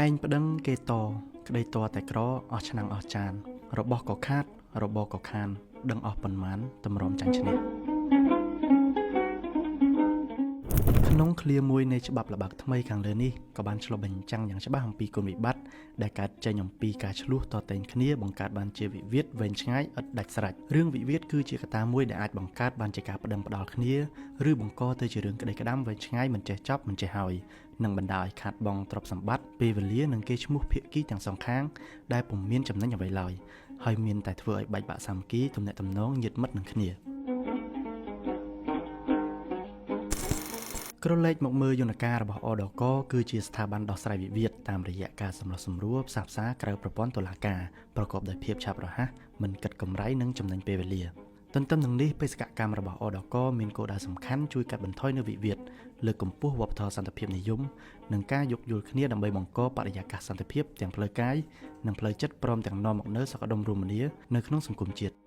ឯងប្តឹងគេត ក្តីតតែក្រអស់ឆ្នាំងអស់ចាន របស់ក៏ខាត របរក៏ខាន ដឹងអស់ប៉ុន្មានតម្រាំចាញ់ឈ្នះក្នុងឃ្លាមួយនៃច្បាប់ល្បើកថ្មីខាងលើនេះក៏បានឆ្លុះបញ្ចាំងយ៉ាងច្បាស់អំពីគុណវិបត្តិដែលកើតចេញអំពីការឆ្លោះតតែងគ្នាបង្កើតបានជាវិវាទវែងឆ្ងាយឥតដាច់ស្រេចរឿងវិវាទគឺជាកត្តាមួយដែលអាចបង្កើតបានជាការប្តឹងផ្តល់គ្នាឬបង្កទៅជារឿងក្តីក្តាំវែងឆ្ងាយមិនចេះចប់មិនចេះហើយនិងបណ្ដាលឲ្យខាតបង់ទ្រព្យសម្បត្តិពេលវេលានិងកេរ្តិ៍ឈ្មោះភាគីទាំងសងខាងដែលពុំមានចំណេញអ្វីឡើយហើយមានតែធ្វើឲ្យបែកបាក់សាមគ្គីទំនាក់ទំនងញាតិមិត្តនឹងគ្នា ក្រឡេកមកមើលយន្តការរបស់អដកគឺជាស្ថាប័នដោះស្រាយវិវាទតាមរយៈការសម្រុះសម្រួលផ្សះផ្សាក្រៅប្រព័ន្ធតុលាការប្រកបដោយភាពឆាប់រហ័សមិនគិតកម្រៃនិងចំណេញពេលវេលាទន្ទឹមនឹងនេះបេសកកម្មរបស់អដកមានគោលដៅសំខាន់ជួយកាត់បន្ថយនូវវិវាទលើកកម្ពស់វប្បធម៌សន្តិភាពនិយមនិងការយោគយល់គ្នាដើម្បីបង្កបរិយាកាសសន្តិភាពទាំងផ្លូវកាយនិងផ្លូវចិត្តព្រមទាំងនាំមកនូវសុខដុមរមនានៅក្នុងសង្គមជាតិ។